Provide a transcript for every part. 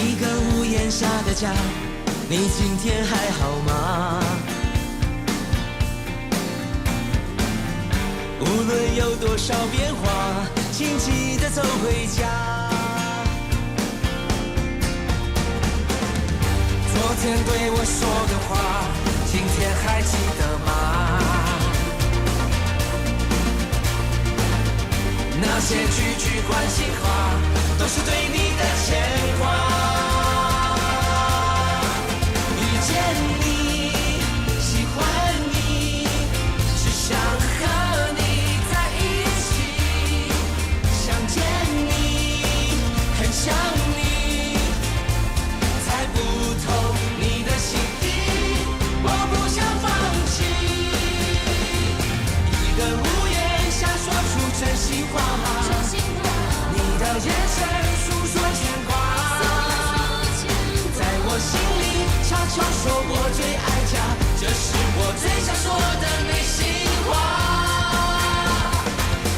一個屋檐下的家，你今天還好嗎？無論有多少變化，請記得走回家。昨天對我說的話，今天還記得嗎？那些句句關心話，都是對你的牽掛。遇見你，喜歡你，只想和你在一起。想見你，很想你，猜不透你的心意，我不想放棄。一個屋檐下說出真心話，你的眼神訴說牽掛，在我心裡悄悄說我最愛家，這是我最想說的內心話。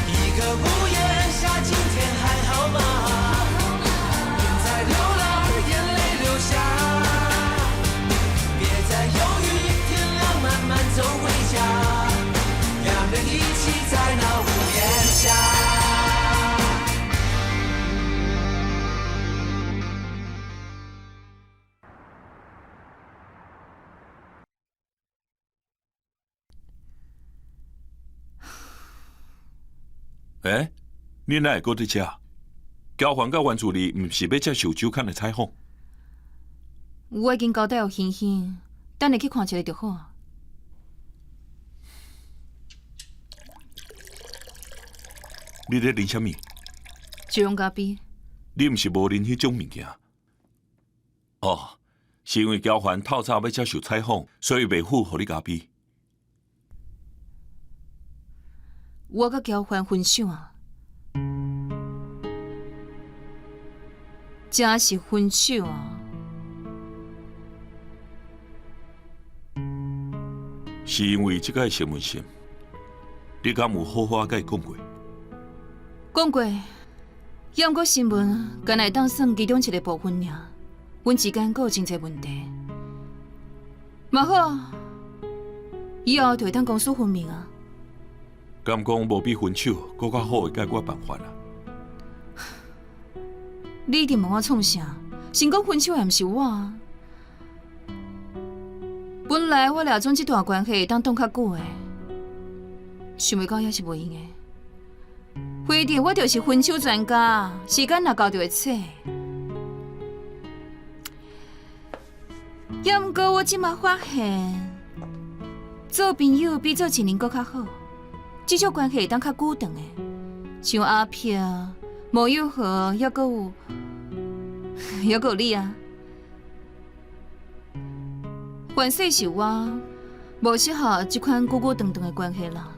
一個屋檐下，今天還好嗎？別再流浪，眼淚流下，別再猶豫，天亮慢慢走回家，兩人一起在那屋檐下。欸，你哪會閣佇遮？交還佮袁處理，毋是欲接受周刊的採訪？我已經交代予欣欣，等下去看一下就好啊。你咧啉啥物？即龍咖啡。你毋是無啉彼種物件？哦，是因為交還透早欲接受採訪，所以袂赴予你咖啡。我佮交還分手啊！真是分手啊！是因為這個新聞線，你敢有好好佮伊講過？講過，猶毋過新聞敢若會當算其中一個部分爾，阮之間閣有真濟問題。嘛好，以後就會當公私分明啊。敢講無比分手閣較好的解決辦法啊？你一直問我創啥？先講分手的毋是我啊。本來我掠準這段關係會當擋較久的，想袂到也是袂用的。反正我就是分手專家，時間若到就會切。猶毋過我這馬發現，做朋友比做情人閣較好，至少關係會當較久長的。像阿飄、莫友和，猶閣有，猶閣有你啊。凡世是我無適合這款久久長長的關係啦。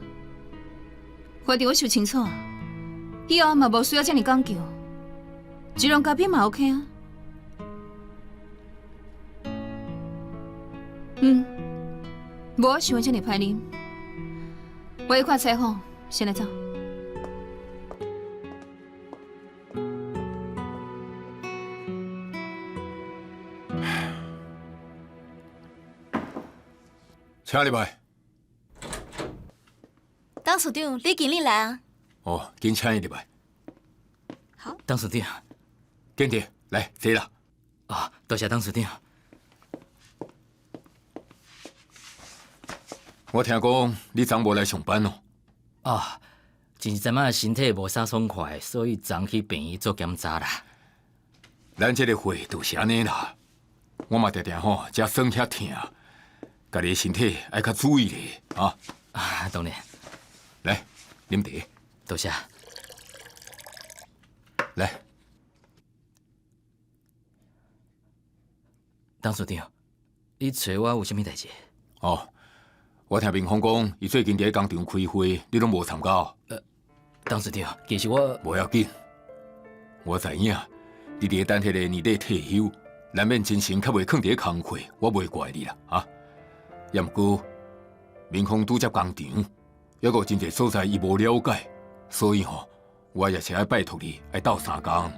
反正我想清楚，以後嘛無需要遮爾講究，一龍咖啡嘛 OK 啊。嗯，無我想的遮爾歹啉。我去看採訪，先來走。請入來。董事長，李經理來啊！哦，緊請伊入來。好。董事長，建德，來坐啦。啊，多謝董事長。我聽講你昨無來上班哦。啊，真是陣仔身體無啥爽快，所以昨去病院做檢查啦。咱這個會就是按呢啦，我嘛定定吼，遮酸遐疼，家己的身體愛較注意咧，啊。啊，當然。來，啉茶。多謝。來，董事長，你揣我有啥物代誌？哦，我聽明峰講，伊最近佇咧工廠開會，你攏無參加哦？董事長，其實我無要緊，我知影，你佇咧等彼個年底退休，難免精神較袂囥佇咧工課，我袂怪你啦，啊。也毋過，明峰拄接工廠，猶閣有真濟所在伊無了解，所以吼，我也是愛拜託你，愛鬥相共。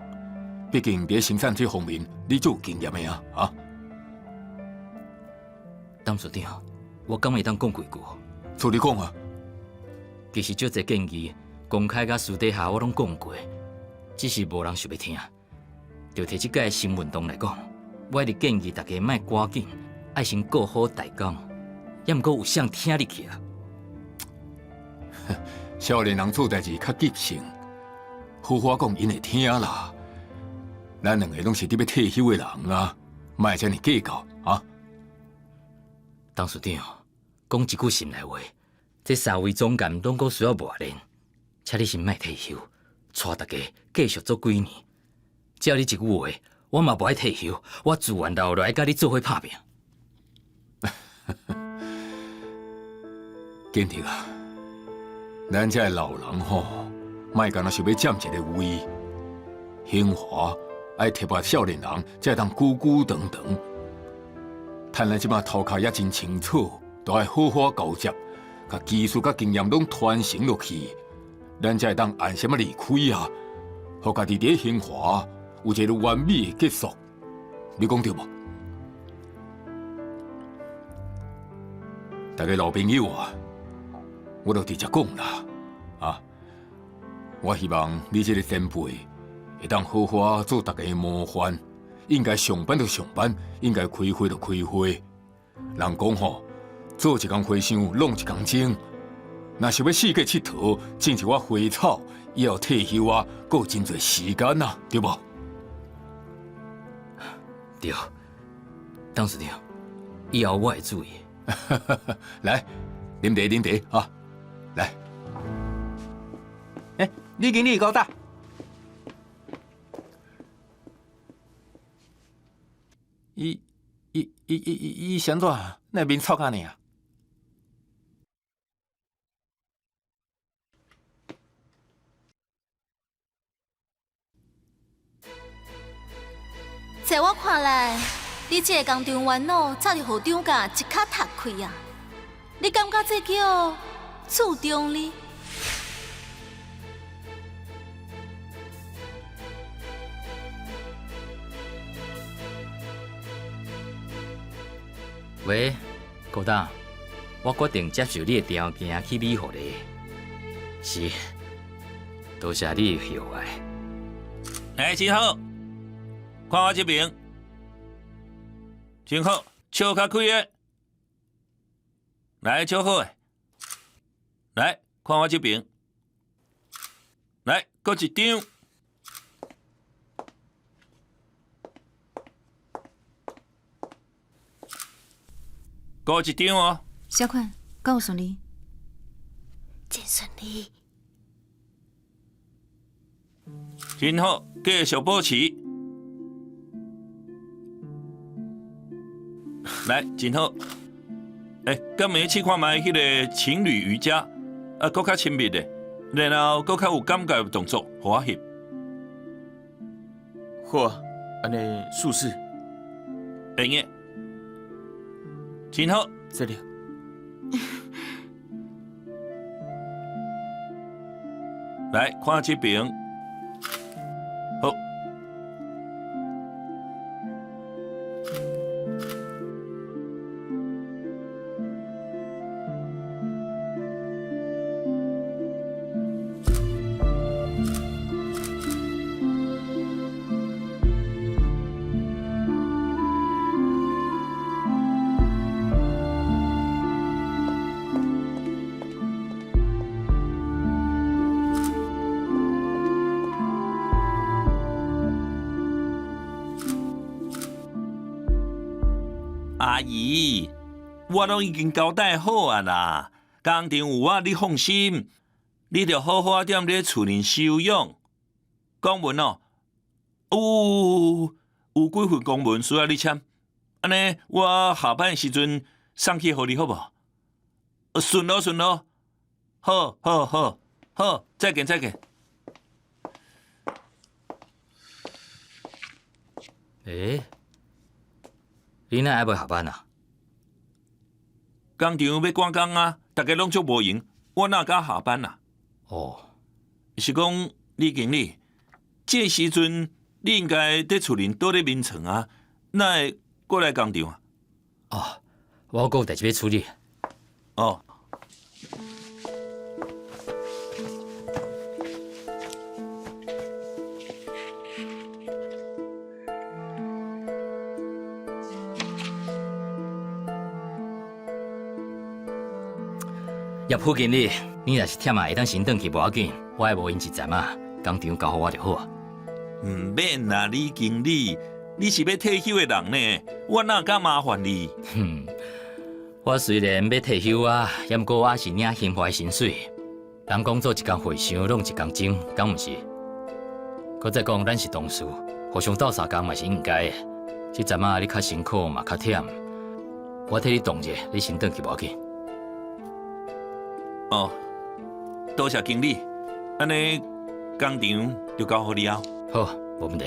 畢竟佇生產這方面，你足有經驗的啊！啊，董事長，我敢會當講幾句？照你講啊。其實足濟建議，公開佮私底下我攏講過，只是無人想欲聽。就提這屆新運動來講，我一直建議大家莫趕緊，愛先顧好大綱。猶毋過有啥聽入去啊？少年人做代誌較急性，好話講𪜶會聽啦。咱兩個攏是佇欲退休的人啊，莫遮爾計較啊！董事長，講一句心內話，這三位總監攏閣需要磨練，請你先莫退休，帶大家繼續做幾年。只要你一句話，我嘛無愛退休，我自願留落來佮你做伙拍拚。建德啊，咱這老人吼，莫干焦想欲佔一個位，興華愛提拔少年人，才會當久久長長。趁咱這擺頭殼猶真清楚，都愛好好交接，共技術佮經驗攏傳承落去，咱才會當安心仔離開啊，予家己佇興華有一個完美的結束。你講對無？大家老朋友啊，我就直接講啦，啊，我希望你這個前輩會當好好做大家的模範，應該上班就上班，應該開會就開會。人講吼，做一工和尚挵一工鐘。若是欲四界𨑨迌，種一寡花草，以後退休啊，閣有真濟時間啊，對無？對，董事長，以後我會注意。來，啉茶啉茶啊！來，欸，李經理高大。伊伊伊伊伊伊是按怎？哪會面臭甲按呢啊？在我看來，你這個工廠元老早就予張家一跤踢開啊！你感覺這叫注重你？喂，高大，我決定接受你的條件去美國咧。是，多謝你的厚愛。欸，真好，看我這邊，真好，笑較開的，來，笑好的，來，看我這邊，來，閣一張。閣一張哦。小款，敢有順利？真順利。真好，繼續保持。來，真好。欸，敢會試看覓彼个情侶瑜伽，啊，閣較親密的，然後閣較有感覺的動作，予我翕。好啊，按呢試試。會用。真好，這裡。來，看這邊。好。阿姨，我攏已經交代好啊啦，工廠有我，你放心，你著好好踮咧厝裡休養。公文哦，有有幾份公文需要你簽，按呢我下班的時陣送去予你好無？順路順路，好，好，好，好，再見再見。欸，你哪還未下班啊？工廠欲趕工啊，大家攏足無閒，我哪敢下班啊？哦，是講李經理，這時陣你應該佇厝裡倒咧眠床啊，哪會過來工廠啊？哦，我閣有代誌欲處理。哦。葉副經理，你若是忝啊，會當先轉去無要緊，我會無閒一陣仔，工廠交予我就好啊。毋免啦，李經理，你是欲退休的人呢，我哪敢麻煩你？哼，我雖然欲退休啊，猶毋過我是領興華的薪水。人講做一工和尚攏一工鐘，敢毋是？閣再講，咱是同事，互相鬥相共嘛是應該的。這陣仔你較辛苦嘛較忝，我替你擋者，你先轉去無要緊。哦，多謝經理，按呢工廠就交予你啊。好，無問題。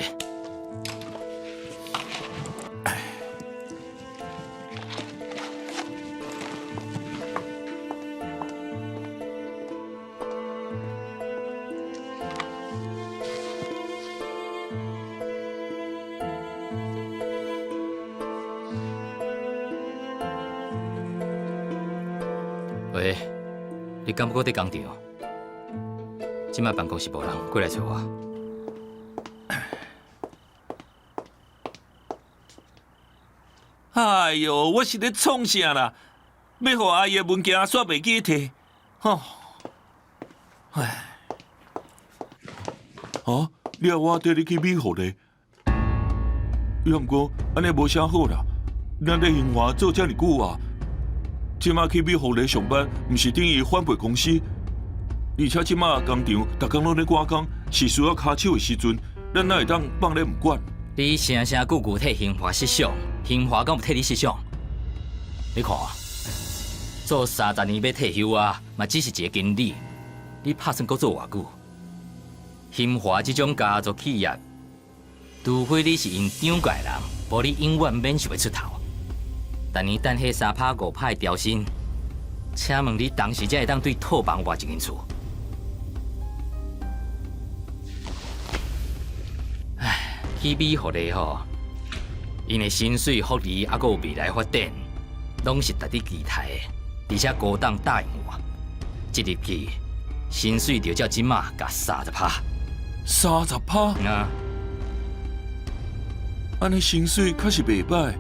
喂，你敢閣佇工廠？這擺辦公室無人，過來揣我。哎喲，我是咧創啥啦？欲予阿姨的文件煞袂記提，吼！唉，啊！你要我綴你去美福咧？猶毋過按呢無啥好啦。咱咧興華做遮爾久啊，這馬去美福咧上班，毋是等於反背公司？而且這馬工廠逐工攏咧趕工，是需要跤手的時陣，咱哪會當放咧毋管？你聲聲句句替興華設想，興華敢有替你設想？你看，做30年欲退休啊，嘛只是一个經理，你拍算閣做偌久？興華這種家族企業，除非你是𪜶長界人，無你永遠免想欲出頭。逐年等彼3趴5趴的調薪，請問你當時才會當對套房換一間厝？唉，去美福咧吼，𪜶的薪水、福利，猶閣有未來發展，攏是值得期待的。而且高檔答應我，一入去薪水就照這馬加30%。 30%？啊！按呢薪水確實袂䆀，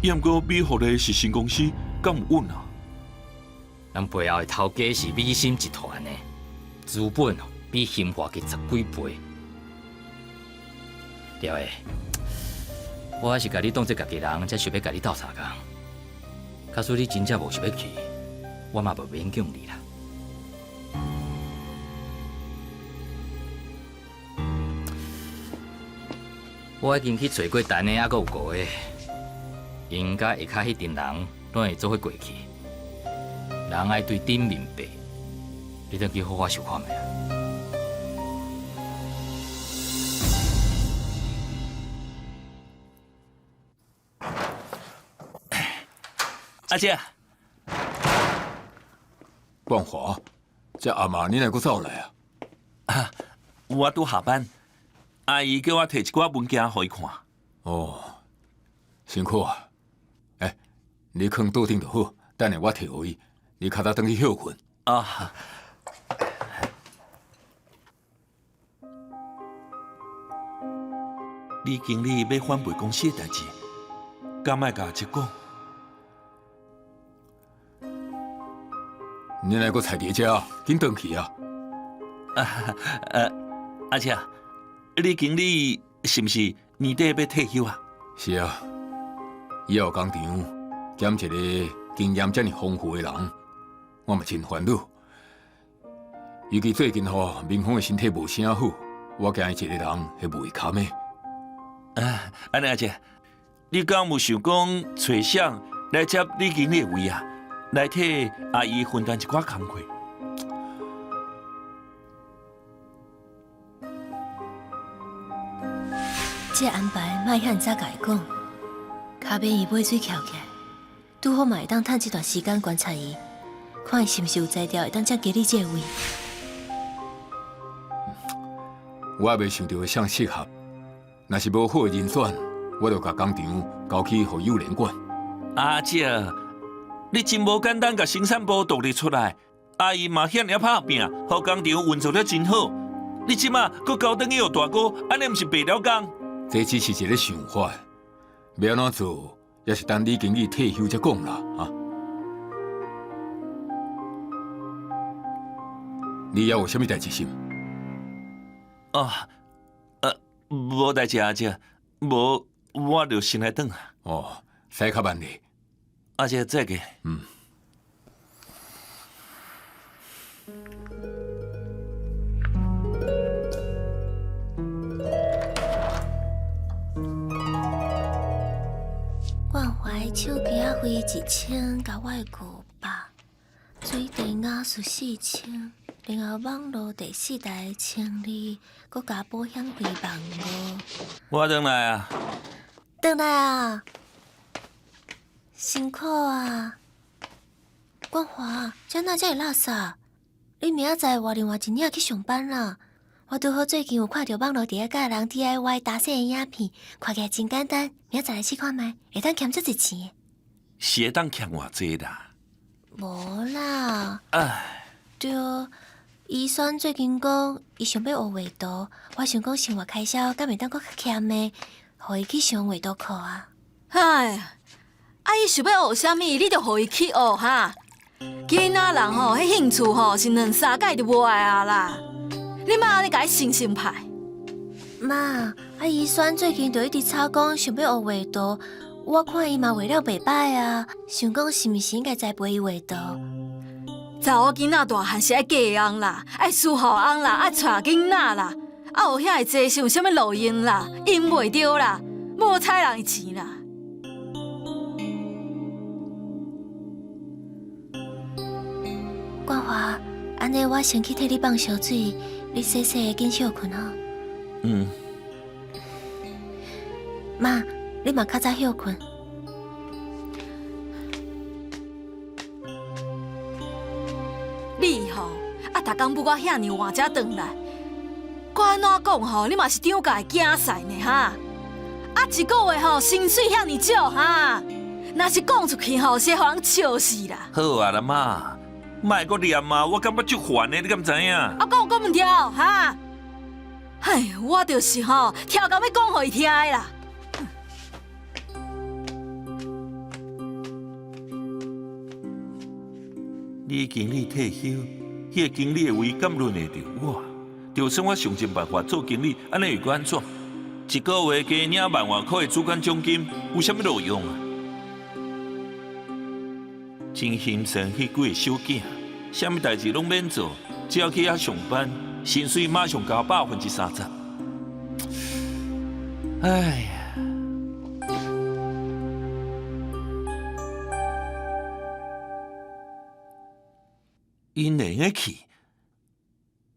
猶毋過美福咧是新公司，敢有穩啊？人背後的頭家是美心集團的，資本比興華懸十幾倍。廖的，我是共你當做家己人，才想欲共你鬥相共。假使你真正無想欲去，我嘛無勉強你啦。我已經去揣過陳的，猶閣有五个，𪜶佮下跤彼陣人，攏會做伙過去。人愛對頂面爬，你轉去好好想看覓啊！阿姐，冠華，這暗暝你哪閣走來啊？我拄下班，阿姨叫我提一寡文件予伊看。哦，辛苦啊！欸，你囥桌頂就好，等下我提予伊。你較早轉去歇睏。啊。李經理欲反背公司的代誌，敢愛共阿姐講？你哪閣坐佇遮？緊轉去啊！阿姐，李經理是毋是年底欲退休啊？是啊，以後工廠減一个經驗遮爾豐富的人，我嘛真煩惱。尤其最近吼，明峰的身體無啥好，我驚伊一个人會袂堪的。啊，按呢阿姐，你敢有想講揣誰來接李經理的位啊？來替阿姨分擔一寡工課？這安排莫遐早共伊講，跤免伊尾水翹起來，拄好嘛會當趁這段時間觀察伊，看伊是毋是有才調會當接經理這个位。我猶未想著啥適合，若是無好的人選，我就共工廠交去予友聯管。阿姐，你真無簡單，共生產部獨立出來，阿姨嘛遐爾拍拚，予工廠運作得真好。你這馬閣交轉去予大哥，按呢毋是白了工？這只是一个想法，欲按怎做，也是等李經理退休才講啦。啊，你猶有啥物代誌是毋？哦，無代誌，阿姐，無我就先來轉啊。哦，駛較慢咧。阿姐再見。嗯。冠華手機仔費1000，共我的500，水電瓦斯4000，然後網路第四台1200，閣加保險費15,000。我轉來啊！轉來啊！辛苦啊！冠華，這哪遮會垃圾？你明仔載換另外一領去上班啦。我拄好最近有看著網路佇咧教人 DIY 打細的影片，看起來真簡單。明仔載來試看覓，會當儉足濟錢的。是會當儉偌濟啦？無啦。唉。對，醫生最近講，伊想欲學畫圖，我想講生活開銷敢會當閣較儉的，予伊去上畫圖課啊。哎呀，啊伊想欲學啥物，你就予伊去學哈。囡仔人吼，彼興趣吼是兩三擺就無愛啊啦。你莫按呢共伊生生歹。媽，啊醫生最近就一直吵講想欲學畫圖，我看伊嘛畫了袂歹啊，想講是毋是應該栽培伊畫圖？查某囡仔大漢是愛嫁翁啦，愛侍候翁啦，愛帶囡仔啦，啊學遐會濟是有啥物路用啦？用袂著啦，無彩人的錢啦。冠華，按呢我先去替你放燒水，你洗洗的緊歇睏吼。嗯。媽，你嘛較早歇睏。你吼，啊，逐工母我遐爾晚才轉來，我按怎講吼，你嘛是張家的囝婿呢哈？啊，一個月吼薪水遐爾少哈，若是講出去吼，是會予人笑死啦。好啊啦媽，莫閣念啊，我感覺足煩的，你敢知影？啊，講講毋對哈？唉，我就是吼，超工欲講予伊聽的啦。李經理退休，彼个經理的位敢輪會著我？就算我想盡辦法做經理，按呢又閣按怎？一个月加領萬外箍的主管獎金，有啥物路用啊？真心酸彼幾个小囝，啥物代誌攏免做，只要去遐上班，薪水馬上加30%。哎呀！𪜶會用得去，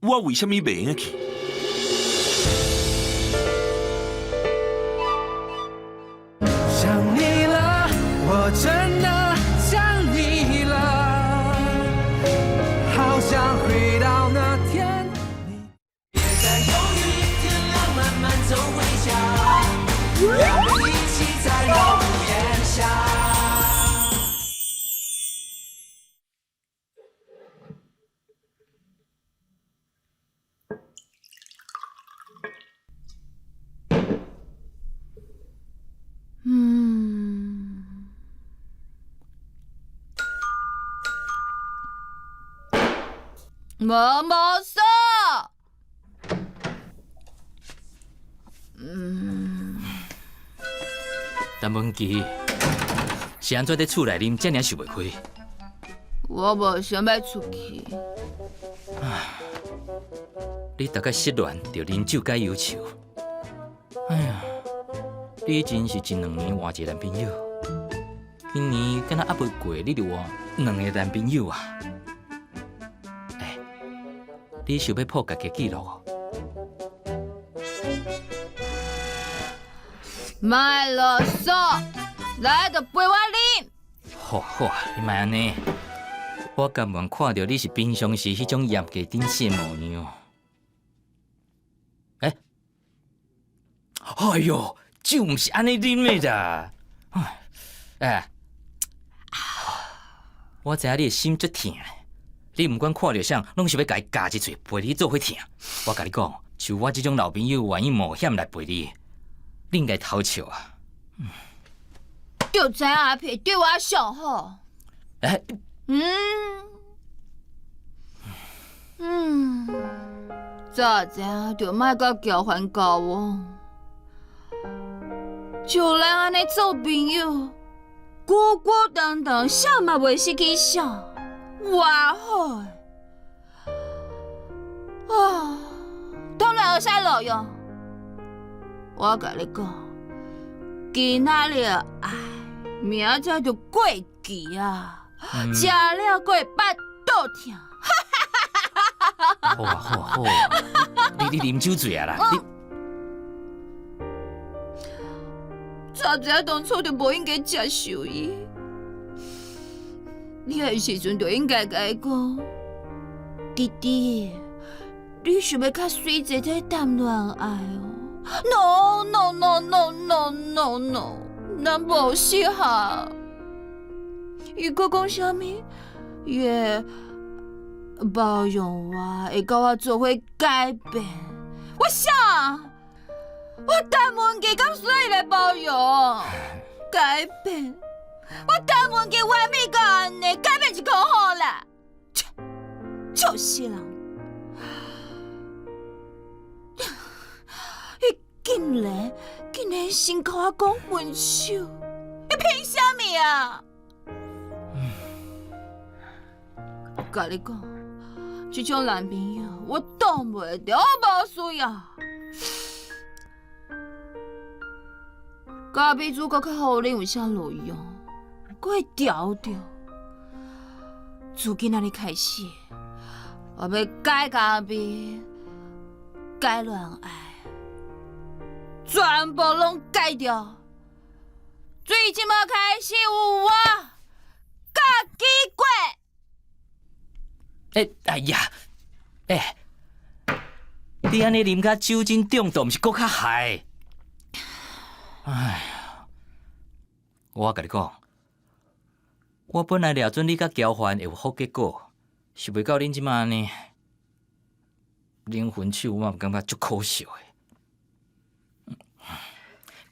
我為啥物袂用得去？想你了，我真的想你了，好想回到那天。別再猶豫，天亮慢慢走回家，讓我們一起在老屋檐下。嗯，無無數。嗯，陳文琪，是按怎佇厝內啉，遮爾想袂開？我無想欲出去。你逐擺失戀就啉酒解憂愁。哎呀，你真是一兩年換一個男朋友，今年敢若猶未過，你就換兩个男朋友啊？欸，你想欲破家己的紀錄哦？莫囉嗦，來就陪我啉。好啊好啊，你莫按呢。我甘願看著你是平常時彼種嚴格頂死的模樣。欸，哎喲，酒毋是按呢啉的啦。哎，我知影你的心足疼，你毋管看著啥，攏想欲共伊咬一喙，陪你做伙疼。我共你講，像我這種老朋友願意冒險來陪你，你應該偷笑啊！就知阿皮對我上好。哎，早知影就莫佮喬凡交往，像咱按呢做朋友，孤孤單單，啥嘛袂失去啥，偌好啊！當然會使路用。我共你講，今仔日的愛，明仔載就過期啊！食了閣會腹肚疼。好啊好啊好啊，你啉酒醉啊啦！你早知影當初就無應該接受伊，你彼時陣就應該共伊講，弟弟，你想欲較媠濟在談戀愛哦？No no no no no no no，咱無適合。伊閣講啥物？伊會包容我，會佮我做伙改變。我啥？我陳文傑敢需要伊來包容？改變？我陳文傑完美到按呢，改變就夠好啦。切，笑死人！伊竟然竟然先共我講分手，伊憑啥物啊？共你講，這種男朋友我擋袂著，我無需要。咖啡煮閣較好，恁有啥路用？閣會調著。自今仔日開始，我欲改咖啡，改戀愛，全部攏改掉。自這馬開始，有我家己過。欸，哎呀，欸，你按呢啉甲酒精中毒，毋是閣較害？哎呀，我共你講，我本來料準你佮喬凡會有好結果，想袂到恁這馬按呢，恁分手我嘛感覺足可惜的。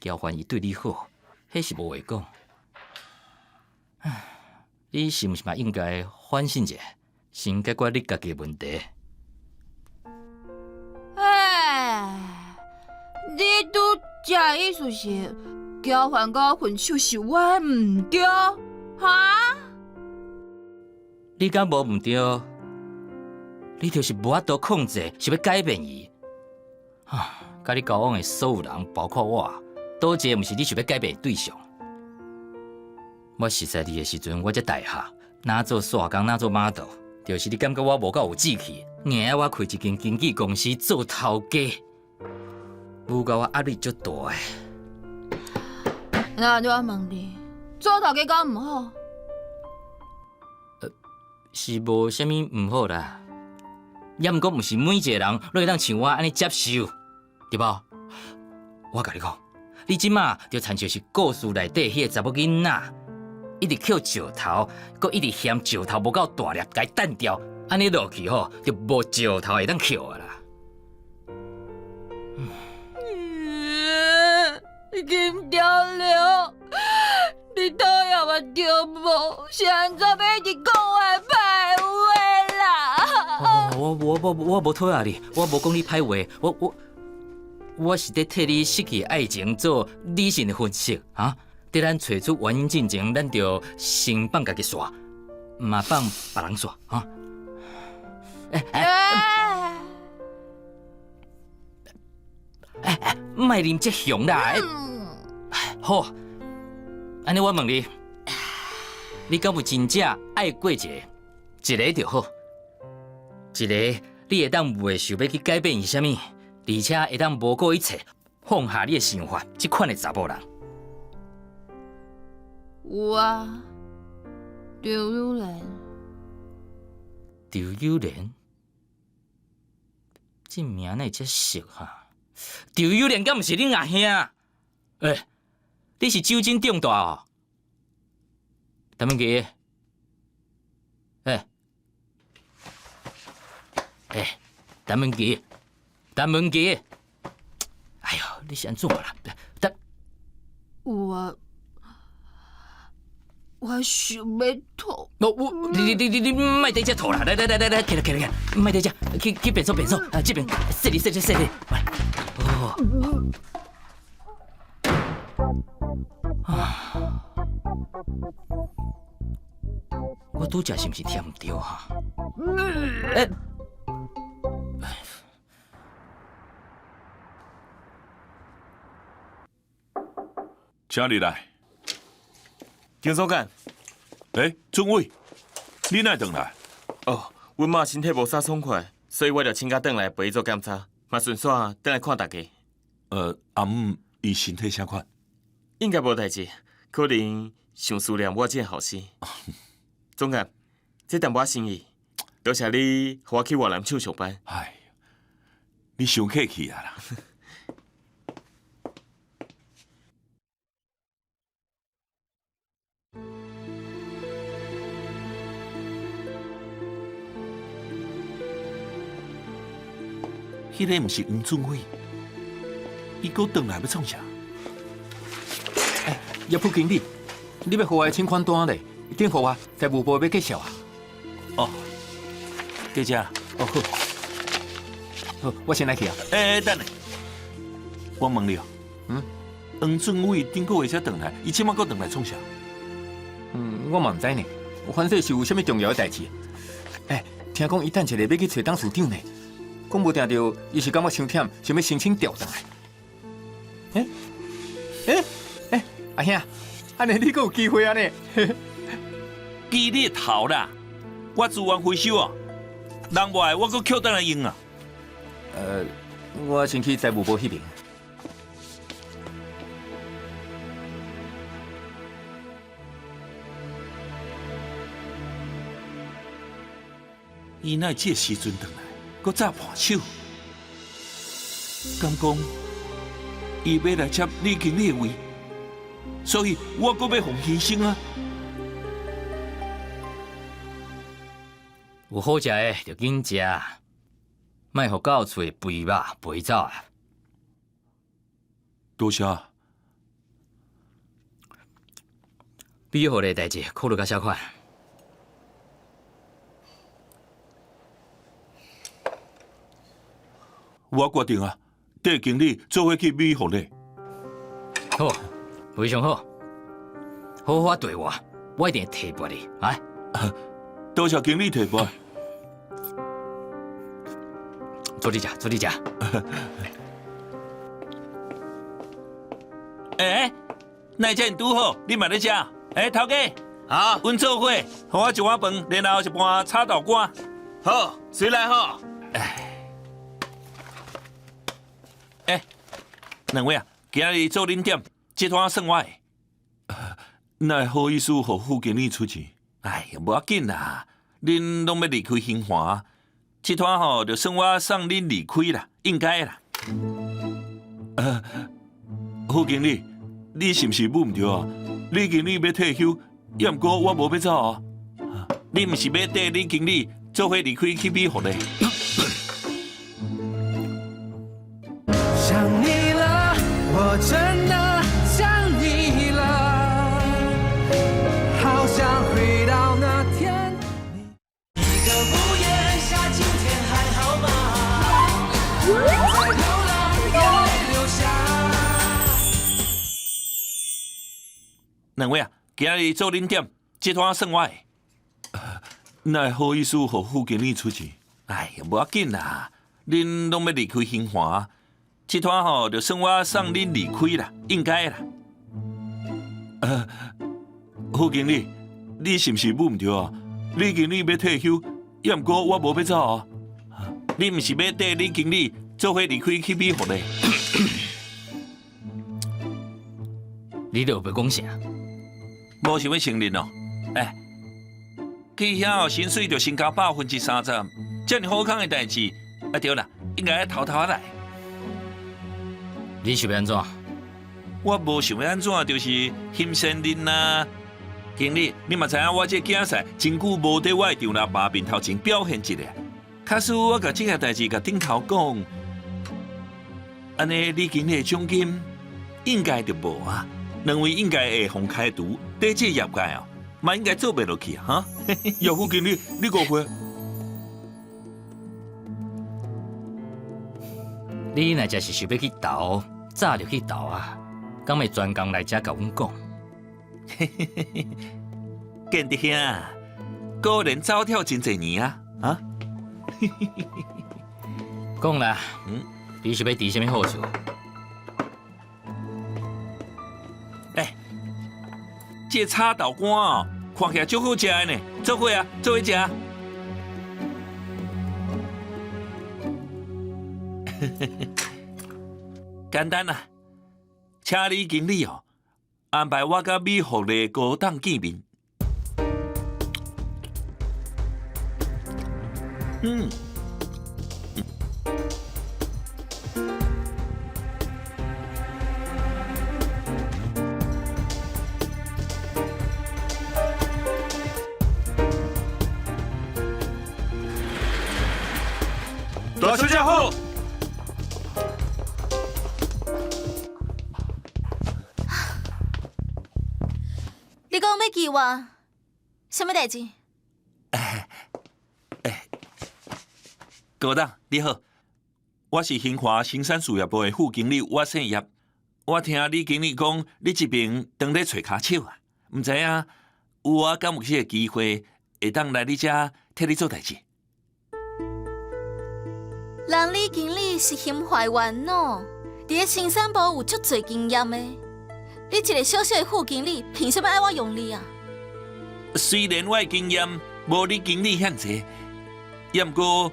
喬凡伊對你好，彼是無話講。你是毋是嘛應該反省一下，先解決你家己的問題？哎，你拄才意思是喬凡佮我分手是我的毋對，哈？你敢無毋對？你就是無法度控制，想欲改變伊。啊，佮你交往的所有人，包括我，佗一个毋是你想欲改變的對象？我熟似你的時陣，我才大漢，若做煞工，若做碼頭，就是你感覺我無夠有志氣，硬愛我開一間經紀公司做頭家，母甲我壓力足大的。那我問你，做頭家敢毋好？是無啥物毋好啦，猶毋過毋是每一個人攏會當像我按呢接受，對無？我共你講，你這馬就親像是故事內底彼個查某囡仔，一直抾石頭，閣一直嫌石頭無夠大粒，共伊擲掉，按呢落去吼，就無石頭會當抾啊啦。金條龍，你討厭我對無？是按怎欲一直講我的歹話啦？我無討厭你，我無講你歹話，我是咧替你失去愛情做理性的分析啊！佇咱揣出原因進前，咱就先放家己煞，毋嘛放別人煞啊！欸欸欸欸，莫啉這雄啦！好，按呢我問你，你敢有真正愛過一個？一个就好，一個你會當袂想欲去改變伊啥物，而且會當無顧一切放下你的想法，這款的查某人。有啊，劉友蘭。劉友蘭，這名哪會遮熟哈？赵友蓮敢毋是恁阿兄？欸，你是酒精中大哦？陳文杰，欸，欸，陳文杰，陳文杰，哎喲，你是按怎啦？陳，我想欲吐。我你莫佇遮吐啦！來來來來來，起來起來起來，莫佇遮，去便所便所，啊這邊，洗哩洗哩洗哩，來，哦，啊，我拄則是毋是聽毋著哈？欸，請你來。丁總監，欸，俊偉，你哪會轉來？哦，阮媽身體無啥爽快，所以我就請假轉來陪伊做檢查，嘛順紲轉來看大家。阿姆伊身體啥款？應該無代誌，可能傷思念我這個後生。總監，這淡薄仔心意，多謝你予我去越南廠上班。哎，你傷客氣啊啦。彼个毋是黃俊偉，伊閣轉來欲創啥？欸，葉副經理，你欲予我的請款單咧？轉予我，財務部欲介紹啊。哦，記者。哦好，好，我先來去啊。欸，等下，我問你哦，黃俊偉頂個月才轉來，伊這擺閣轉來創啥？嗯，我嘛毋知呢，反正是有啥物重要的代誌。欸，聽講伊等一下欲去揣董事長呢。講無定著，伊是感覺傷忝，想欲申請調轉來。欸欸欸，阿兄，按呢你閣有機會啊呢？記你的頭啦！我資源回收哦，人無愛我閣抾轉來用啊。我先去財務部彼邊。伊哪會這時陣轉來？閣早盤手，敢講伊欲來接李經理的位，所以我閣欲予犧牲啊！有好食的就緊食，莫予狗厝的肥肉肥走啊！多謝。比予的代誌考慮較啥款？我決定啊，綴經理做伙去美福咧。好，非常好，好好對我，我一定會提拔你。來，多謝經理提拔。坐你食，坐你食。欸，哪會遮爾拄好？你嘛咧食？欸，頭家，好，阮做伙，予我一碗飯，然後一盤炒豆乾。好，隨來吼。欸，兩位啊，今日做恁點，這攤算我的。哪會好意思予副經理出錢？哎呀，無要緊啦，恁攏欲離開興華，這攤吼就算我送恁離開啦，應該啦。副經理，你是毋是舞毋著啊？李經理欲退休，猶毋過我無欲走啊。你毋是欲綴李經理做伙離開去美福咧？想你了，我真的想你了，好想回到那天。一個屋檐下，今天還好嗎？在流浪，眼淚流下。兩位啊，今日做恁點，這攤算我的。哪會好意思予副經理出錢？哎呀，無要緊啦，恁攏欲離開興華，這攤吼就算我送恁離開啦，應該啦。副經理，你是毋是舞毋著啊？李經理欲退休，猶毋過我無欲走啊。你毋是欲綴李經理做伙離開去美福咧？你著欲講啥？無想欲承認哦。欸，去遐哦，薪水就先加30%，遮爾好康的代誌，啊對啦，應該偷偷來。你想欲按怎？我無想欲按怎，就是欣賞恁啊。經理，你嘛知影我這囝婿真久無佇我的丈老爸面頭前表現一下。假使我共這件代誌共頂頭講，按呢李經理的獎金應該就無啊。兩位應該會予開除，佇這業界哦，嘛應該做袂落去啊！哈，葉副經理，你誤會。你若真是想欲去投，早就去投啊！敢會專工來遮共阮講？建德兄，果然走跳真濟年啊！啊，講啦，你是欲提啥物好處？欸，這個炒豆乾哦，看起來足好食的呢，做伙啊，做伙食。簡單啦，請李經理哦，安排我佮美福的高董見面。嗯。大小姐好。你講欲救我，啥物代誌？高董你好，我是興華生產事業部的副經理，我姓葉。我聽李經理講，你這爿當咧揣跤手啊，毋知影有我敢有這個機會，會當來你遮替你做代誌？人李經理是興華元老，佇咧生產部有足濟經驗的。你一個小小的副經理，憑啥物愛我用你啊？雖然我的經驗無你經理遐濟，也毋過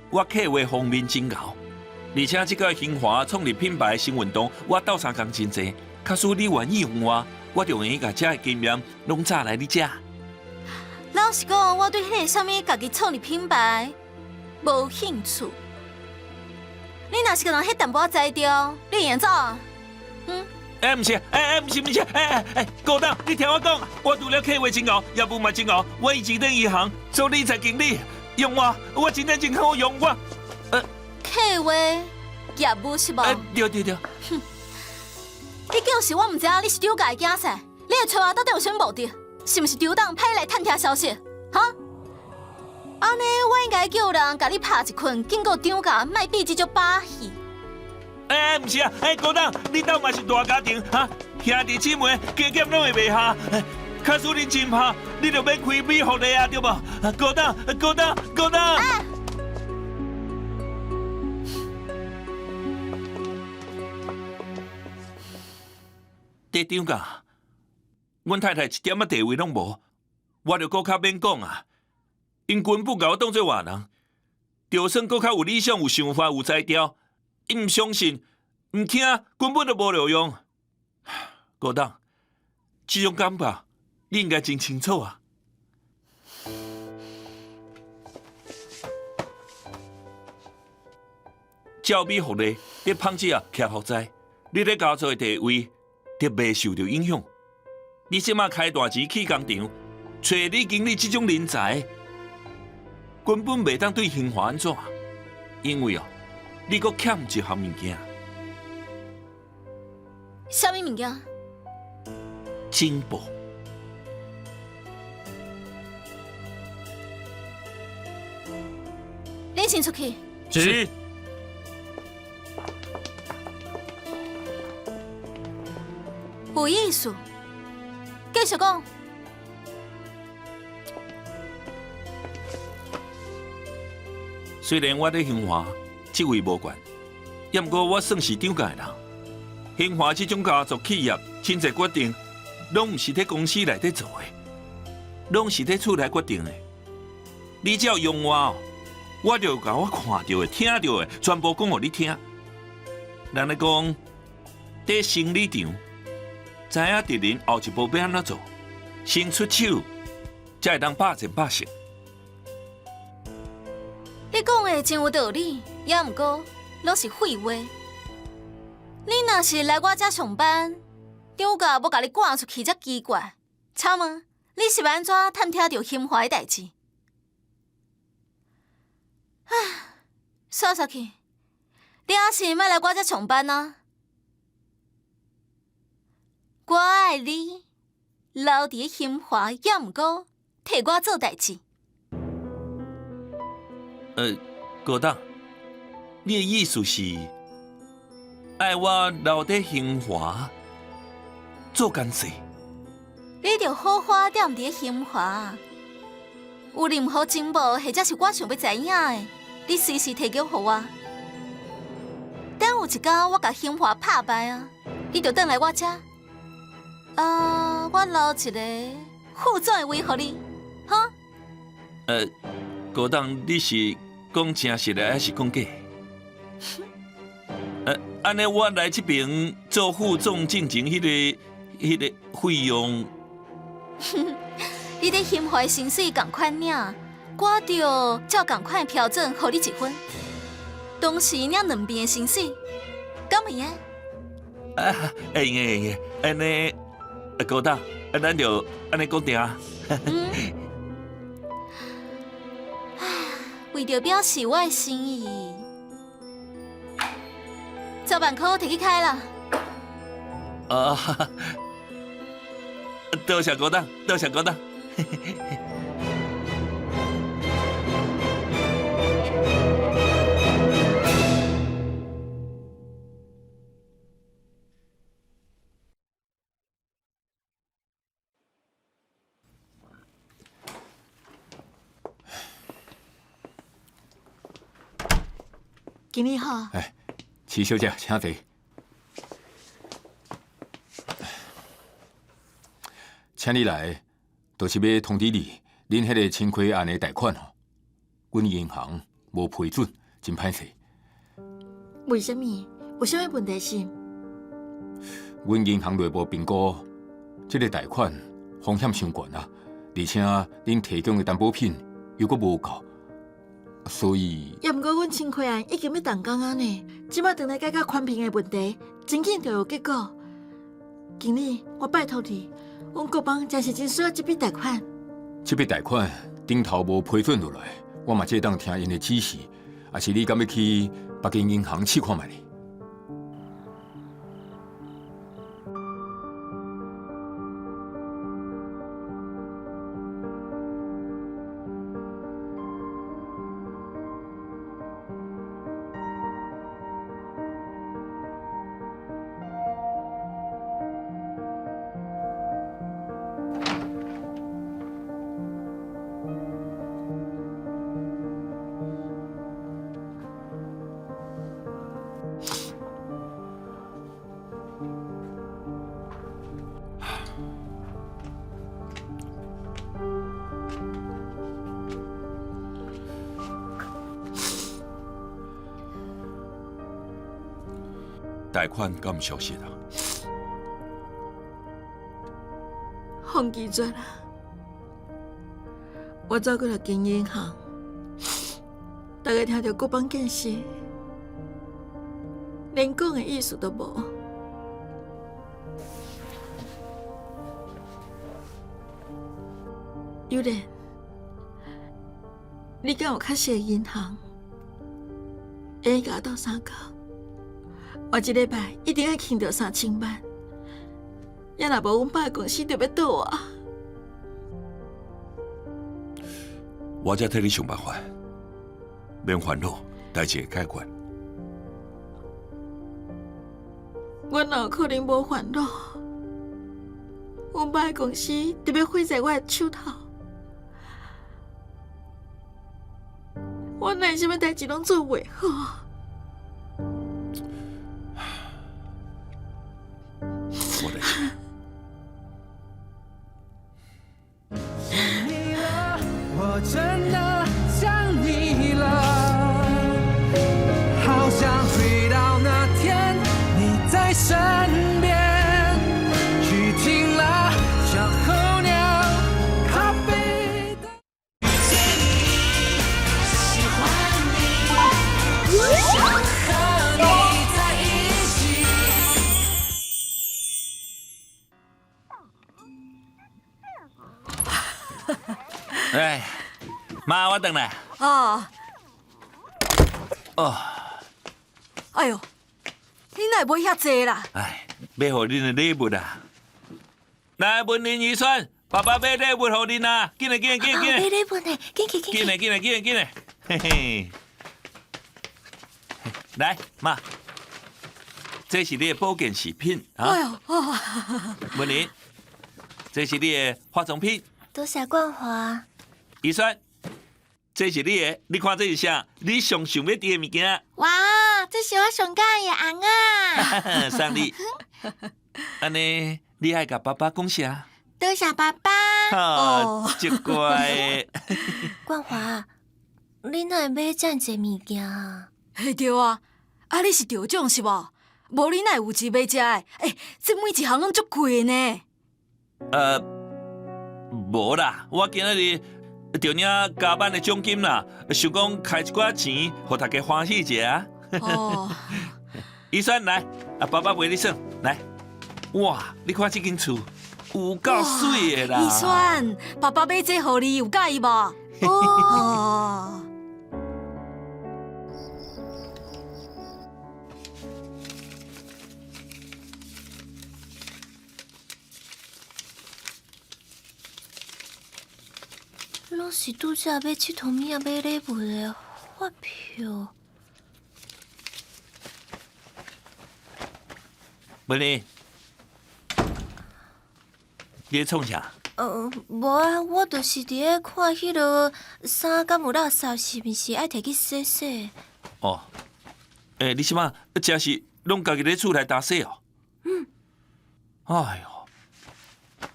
我客戶方面真𠢕，而且這個興華創立品牌新運動，我鬥相共真濟。假使你願意用我，我就願意共遮的經驗攏載來你遮。老實講，我對彼個啥物家己創立品牌無興趣。你若是共人彼淡薄仔才調，你會用走啊？嗯？欸，毋是，欸欸，毋是，毋是，欸欸欸，高董，你聽我講，我除了客戶真𠢕，業務嘛真𠢕，我以前佇銀行做理財經理，用我，我真正真好用我。客戶業務是無？欸，對對對。哼，你就是我毋知影你是張家的囝婿，你來揣我到底有啥物目的？是毋是張董派你來探聽消息？哈？按呢，我應該叫人共你拍一棍，警告張家莫比這種把戲。欸，毋是啊，欸，高董，恁兜嘛是大家庭，哈，兄弟姊妹加減攏會袂下，假使恁真拍，你就免開美福利啊，對無？高董，高董，高董。佇張家，阮太太一點仔地位攏無，我就閣較免講啊。𪜶根本共我當做外人，就算閣較有理想、有想法、有才調，𪜶毋相信、毋聽，根本就無路用。高董，這種感覺你應該真清楚啊。照美福利，你胖子啊，徛福在，你咧家族的地位，就袂受著影響。你這馬開大錢起工廠，揣李經理這種人才，根本袂當對興華按怎，因為哦，你閣欠一項物件。啥物物件？進步。你先出去。是。有意思，繼續講。雖然我佇興華職位無懸，也毋過我算是張家的人。興華這種家族企業，真濟決定攏毋是佇公司內底做的，攏是佇厝內決定的。你只要用我，我就共我看著的、聽著的，全部講予你聽。人咧講，佇生理場，知影敵人後一步欲按怎做，先出手，才會當百戰百勝。你講的真有道理，也毋過攏是廢話。你若是來我遮上班，張家無共你趕出去才奇怪。請問你是欲按怎探聽著興華的代誌？唉，煞煞去，你猶是莫來我遮上班啊！我愛你留佇咧興華，猶毋過替我做代誌。高董，你的意思是愛我留佇興華做工勢？你著好好踮佇咧興華，有任何情報或者是我想欲知影的，你隨時提供予我。等有一工我共興華拍敗啊，你就轉來我遮。啊，我留一個副總的位予你，哈？高董，你是講誠實的，還是講假？按呢，我來這爿做副總進前，彼個費用，你佇興華的薪水仝款領，我就照仝款的標準予你一份，同時領兩邊的薪水，敢會用？啊，會用的會用的，按呢，高董，咱就按呢講定啊。為著表示我的心意，10萬塊提去開啦。啊，多謝高董，多謝高董。經理好。哎，齊小姐，請坐。請你來，就是欲通知你，恁彼個清虧案的貸款吼，阮銀行無批准，真歹勢。為啥物？有啥物問題是？阮銀行內部評估，這個貸款風險傷懸啊，而且恁提供的擔保品又閣無夠。所以，猶毋過阮清虧案已經欲動工啊呢，這擺轉來解決寬頻的問題，真緊就有結果。經理，我拜託你，阮國邦真是真需要這筆貸款。這筆貸款頂頭無批准落來，我嘛只當聽𪜶的指示。抑是你敢欲去別間銀行試看覓咧？貸款敢有消息啊？放棄絕啦！我走過六間銀行，逐家聽著國邦建設，連講的意思都無。尤蓮，你敢有較熟的銀行？會用共我鬥相共？我這禮拜一定愛還著3000萬，也若無，阮爸的公司就欲倒啊！我才替你想辦法，免煩惱，代誌會解決。我哪有可能無煩惱？阮爸的公司就欲毀在我的手頭，我哪會啥物代誌攏做袂好？我真的想你了，好想回到那天你在身邊，雨停了，像候鳥咖啡的。遇見你，喜歡你，只想和你在一起。哎，媽，我轉來。啊。哦。哎喲，你哪會買遐濟啦？哎，買予恁的禮物啊！來，文玲姨孫，爸爸買禮物予恁啊！緊來，緊來，緊來，緊來！買禮物呢？緊去，緊去！緊來，緊來，緊來，緊來！嘿嘿。來，媽，這是你的保健食品啊。哎喲，哦。文玲，這是你的化妝品。多謝冠華。姨孫，這是你的，你看這是啥？你上想欲挃的物件。哇，這是我上佮意的尪仔。送你。按呢，你愛共爸爸講啥？多謝爸爸。哦，足乖。冠華，你哪會買遮爾濟物件啊？嘿對啊，啊你是得獎是無？無你哪會有錢買這的？欸，這每一項攏足貴的呢。無啦，我今仔日著領加班的獎金啦，想講開一寡錢，予大家歡喜一下。哦。姨孫來，啊爸爸陪你耍，來。哇，你看這間厝有夠媠的啦！姨孫，爸爸買這予你，有佮意無？哦。攏是拄才欲𨑨迌物仔買禮物的發票。文玲，你咧創啥？無啊，我就是佇咧看彼落衫敢有垃圾，是毋是愛提去洗洗？哦，欸，你這擺真是攏家己咧厝內打洗哦？嗯。哎喲，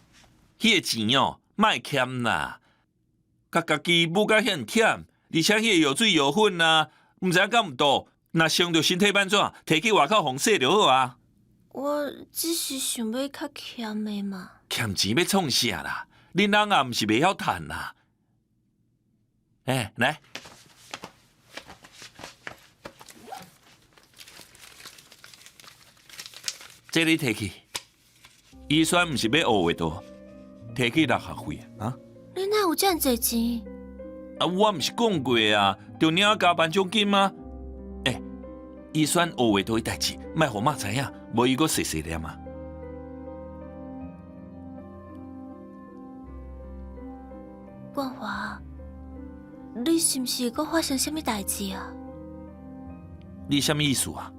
彼个錢哦，莫儉啦，共家己母甲遐爾忝，而且彼个藥水藥粉啊，毋知影敢毋對，若傷著身體欲按怎，提去外口予人洗就好啊。我只是想欲較儉的嘛。儉錢欲創啥啦？恁翁也毋是袂曉趁啦。欸，來，這你提去。姨孫毋是欲學畫圖，提去納學費啊？你哪有遮爾濟錢？啊，我毋是講過啊，著領加班獎金啊。欸，姨孫學畫圖的代誌，莫予媽知影，無伊閣細細念啊。冠華，你是毋是閣發生啥物代誌啊？你啥物意思啊？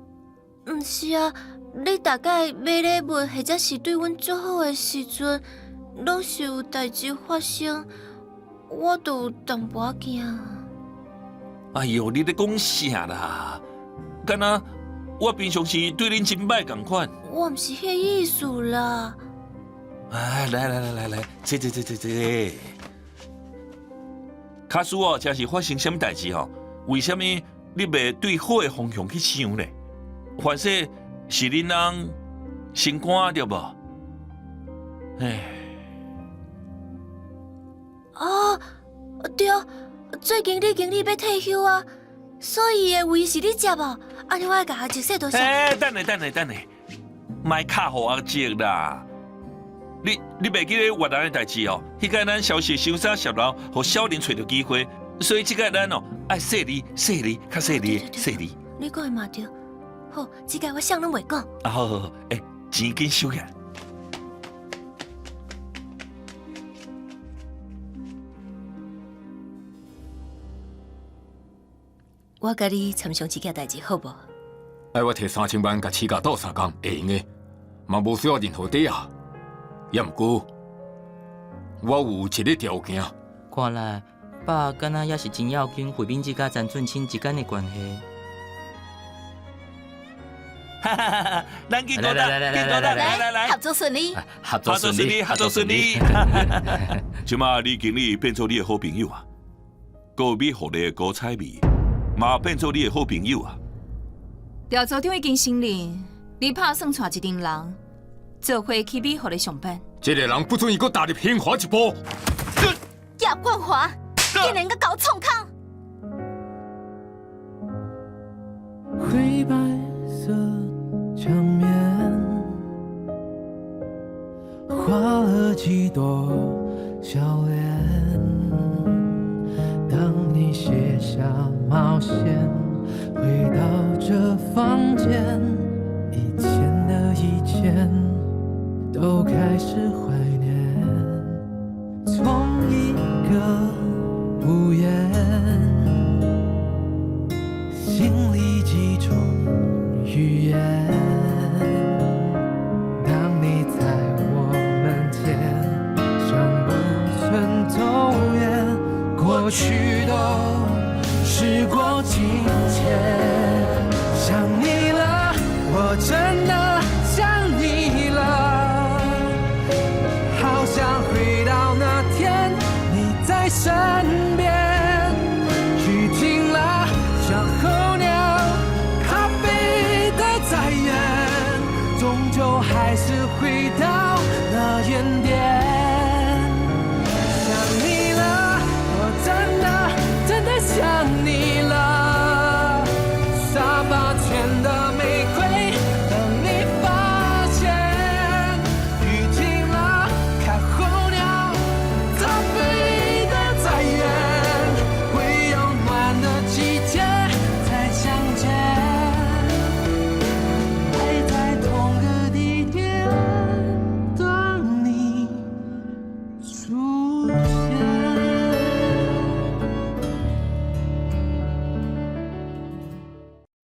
毋是啊，你逐擺買禮物或者是對阮足好的時陣，攏是有代誌發生，我就有淡薄仔驚。哎喲，你咧講啥啦？敢若我平常時對恁真歹仝款。我毋是彼个意思啦。哎，來來來來來，坐坐坐坐坐。假使哦，真是發生啥物代誌吼，為啥物你袂對好的方向去想呢？反正是恁翁心肝對無？唉。哦，對，最近李經理欲退休啊，所以伊的位是你接哦。按呢我愛共阿叔說多謝。欸，等下等下等下，莫敲予阿叔啦！你袂記得越南的代誌哦？彼擺咱消息傷早洩露，予小林揣著機會，所以這擺咱哦愛細膩細膩較細膩細膩。你講的嘛對，好，這擺我啥攏袂講。啊好好好，欸，錢緊收起來。我共你參詳一件代誌，好無？愛我提3000萬，共市價鬥相共，會用的，嘛無需要任何抵押。也毋過，我有一個條件。看來爸敢若也是真要緊惠敏姊佮陳俊卿之間的關係。哈哈哈哈！咱去來來來來來來來，合作順利，合作順利，合作順利。這馬李經理變做你的好朋友啊，閣有美福的郭采美嘛變做你的好朋友啊。調組長已經承認，你拍算帶一陣人做伙去美福咧上班。這个人不准伊閣踏入興華一步。葉冠華竟然閣搞創空。灰白色牆面畫了幾朵笑臉。當你卸下帽線，回到這房間，以前的以前都開始懷念。同一個屋檐，心裡幾種語言。當你在我門前，像不曾走遠，過去都時過境遷。想你了，我真的想你了，好想回到那天你在身邊。雨停了，像候鳥，咖啡的再遠，終究還是回到那原點。想你了，我真的真的想你了。